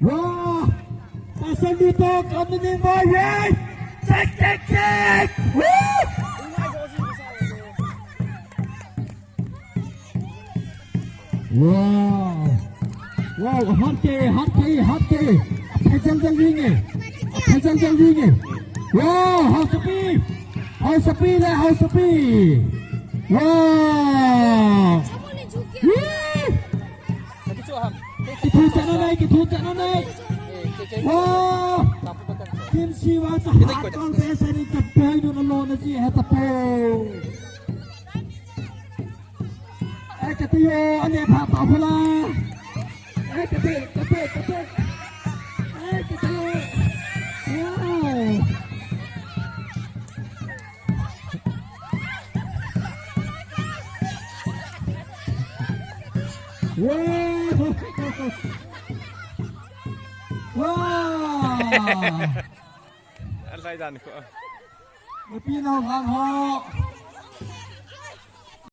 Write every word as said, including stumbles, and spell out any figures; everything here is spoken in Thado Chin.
Wow! Pasal dito, kami ni Mayan! Check, check, check! Woo! Wow! Wow, hot ke, hot ke, hot ke! Phejal jal ringe! Phejal jal ringe! Wow, hausapi! Hausapi le, hausapi! Wow! Woo! Kithu chana nai, kithu chana nai. Wow! Kim Siwa cha hat kol pe sa ni cha pe nu na lo na ji ha ta po. Ai ka ti yo, ane pha pa phula. Ai ka ti, ka ti, ka ti. Ai ka ti yo. Wow! Wow! Wow! Alai dan ko. Mapi nau lang ho.